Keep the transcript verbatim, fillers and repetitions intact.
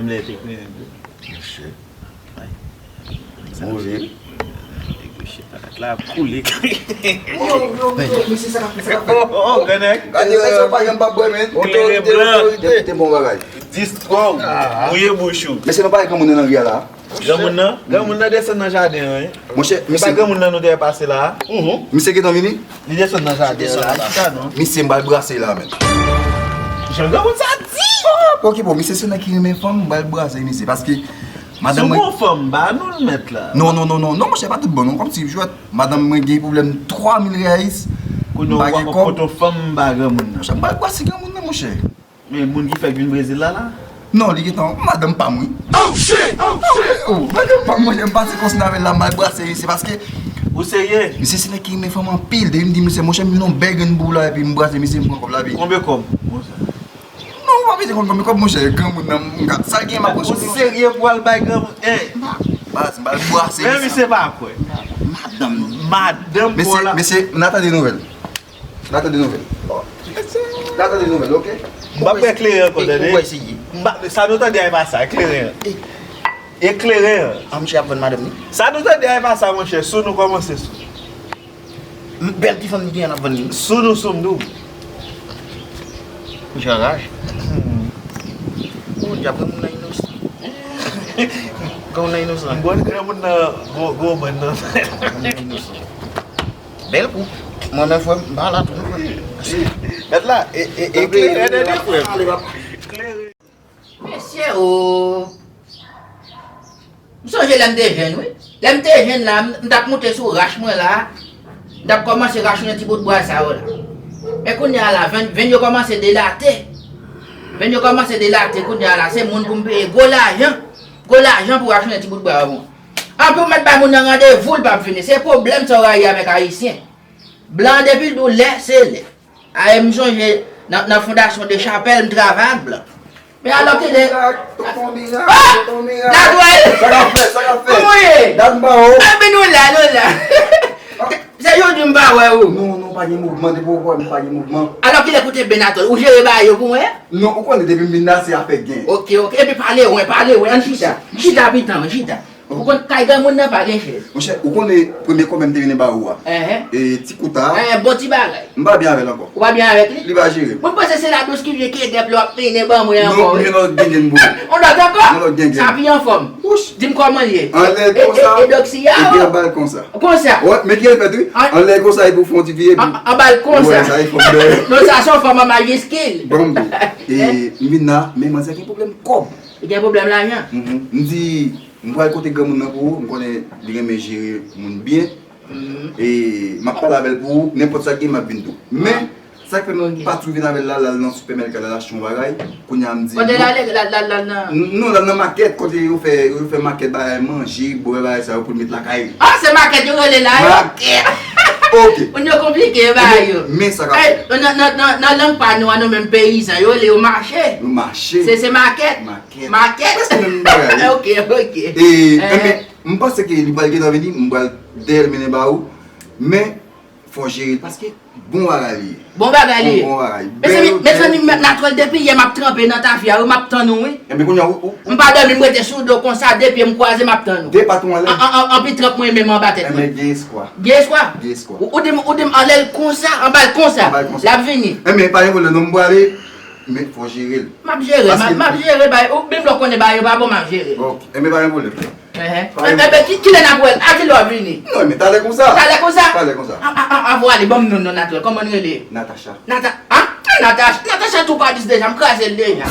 M lè te kleren tou. Monchè. Move. Nèg yo chita la koule. Yo, yo, yo, mesye, sa k ap fèt, sa k ap fèt? Oh, oh, granèg. Gade, mesye, pa janm pa bwè, men. Kleren blan. Te bon bagay. Dis twòl. Mouye bouch ou. Mesye, nou pa wè granmoun nan nan ri a la. Granmoun nan? Granmoun nan desann nan jaden an, wi. Monchè, misye. Granmoun nan nou te wè pase la a. Misye gentan vini? Li desann nan jaden an la, chita non. Misye, m pral brase la, men. Jan granmoun sa di! Oh, pòkipo, misye se nèg ki renmen fanm, m pral brase misye, paske madanm mwen. Si w gon fanm, ba nou l mèt la. Non, non, non, non, non, monchè, pa tout bon, non, kòmsi jwèt, madanm mwen gen pwoblèm twa mil reyis. Kounye a w ap ap pote yon fanm ba granmoun nan. Monchè, m pral brase granmoun nan, monchè. Men moun ki fèk vin Brezil la la? Non, li gentan, madanm pa m, wi. Oh, shit! Oh, shit! Oh, madanm pa m, monchè, m pase konsiy avè l la, m al brase misye, paske. Ou serye? Misye se nèg ki renmen fanm anpil, depi m di misye, monchè, m vin yon bèl grenn pou ou la, epi m brase misye, m pran kòb la, epi. Konbyen kòb? Non, ou pa bezwen konn konbyen kòb, monchè, granmoun nan, m ka, sa l gen, m ap pran sou. Ou serye pou al bay granmoun, eh? Baz, m al brase misye. Men misye pa kwè. Madanm. Madanm pou la. Mesye, mesye, n a tande nouvèl. N a tande nouvèl. N a tande nouvèl, oke? M p ap pran kleren ankò, tande? Ou kwè se ye? M pa, sa nou tande a e pa sa, kleren an. E kleren an. An, misye ap vann madanm li? Sa nou tande a e pa sa, monchè, sou nou kòmanse sou. M, bèl ti fanm li genyen l ap vann li. Sou nou, sou m di w. Misye anraje. Ou di ap pran moun nan inosan. Granmoun nan inosan. M konn granmoun nan gwo, gwo bann nan. Granmoun nan inosan. Bèl kou. Mwen menm frè m, m pa la tou non, frè. Mèt la, e, e, e kleren, tande, frè m. Kleren. Mesye o! M sonje lè m te jèn, wi. Lè m te jèn la, m, m t ap monte sou rach mwen la. M t ap kòmanse rachonnen ti bout bwa sa yo la. Men kounye a la, venn, venn yo kòmanse delate. Venn yo kòmanse delate kounye a la. Se moun pou m peye gwo lajan. Gwo lajan pou rachonnen ti bout bwa yo pou mwen. Anpi w mèt bay moun nan randevou, l p ap vini. Se pwoblèm sa w rayi avèk Ayisyen. Blan depi l di w lè, se lè. Aye, m sonje nan, nan fondasyon de chapèl, m travay ak blan. Men alò ki de. Tonton Mirak, tonton Mirak, tonton Mirak. Natwèl! Sa k ap fèt, sa k ap fèt? Kòman w ye? Dat m pa wè w. Anben nou la, nou la. Se jodi m pa wè w. Non, non, pa gen mouvman, depi w wè m pa gen mouvman. Alò ki lè koute ben Natwèl, ou jere bagay yo pou mwen? Non, ou konnen depi m vin la, se afè gen. Oke, oke, epi pale wen, pale wen, ann chita. Chita pitan mwen, chita. Ou konn kay granmoun nan pa gen chèz. Monchè, ou konnen premye kòmè m te vin ba ou a? Enhen. E ti kouta a. Enhen, bon ti bagay. M pa byen avè l ankò. Ou pa byen avèk li? Li pa jere m. Mwen panse se ladous ki vye kedèp lè w ap mennen ban mwen ankò, wi. Non, gen lòt gengen pou ou. On lòt ankò? Gen lòt gengen. Sa pi anfòm. Wouch! Di m kòman l ye. Anlè konsa. E, e, e doksiya. Epi anba l konsa. Konsa. Wè, men ki l fèt, wi. Anlè konsa, epi w fè yon ti vye, epi. Anba l konsa. Wè, sa e fòm de. Non, sa se yon fòm an majiskil. Bon, e, m vin la, men manzè gen pwoblèm kòb. Li gen pwoblèm lajan. M di, m pral kote granmoun nan pou ou, m konnen li renmen jere moun byen. E m ap pale avè l pou ou, nenpòt sa k gen, m ap vin tou. Men, sa k fè m pa tou vin avè l la, l al nan sipèmèka, l al achte yon bagay, kounye a m di. Kote l ale, l al, l al, l al nan. Non, l al nan makèt, kote yo fè, yo fè makèt bagay manje, bwè, bagay sa yo pou l met lakay li. Ah, se makèt yo rele la, yo? Makèt! Oke. Moun yo konplike, bagay yo. Men, men sa k ap fèt. Nan, nan, nan, nan lang pa nou an, nou menm peyizan, yo rele yo mache. Yo mache. Se, se makèt. Makèt. Makèt. Prèske menm bagay, wi. Oke, oke. E, enben, m panse ke li pral gentan vini, m pral dèyè l mennen ba ou. Men, fò jere l, paske bon bagay li ye. Bon bagay li ye. Bon, bon bagay. Mezanmi, mezanmi, Natwèl, depi yè m ap tranpe nan tafya, wi, m ap tann ou, wi. Enben, kounye a, ou, ou. M pa dòmi, m rete sou do konsa, de pye m kwaze, m ap tann ou. De patwon anlè. An, an, an, anpi tranp mwen menm anba tèt mwen. Enben, gen espwa. Gen espwa? Gen espwa. Ou, ou di m, ou di m anlè l konsa, anba l konsa. Anba l konsa. L ap vini. Enben, pa gen pwoblèm, non, m prale. Men fò jere l. M ap jere, m ap, m ap jere bay, ou menm lè w konnen bay yo pa bon, m ap jere. Ok, enben pa gen pwoblèm. Enhen. Enben ki, kilè n ap wè l? A kilè w ap vini? Non, men talè konsa. Talè konsa? Talè konsa. A, a, a, avan w ale, ban m non, non, Natwèl, kòman n rele? Natacha. Nata, a? Natacha, Natacha tou pa dis deja, m kraze l deja.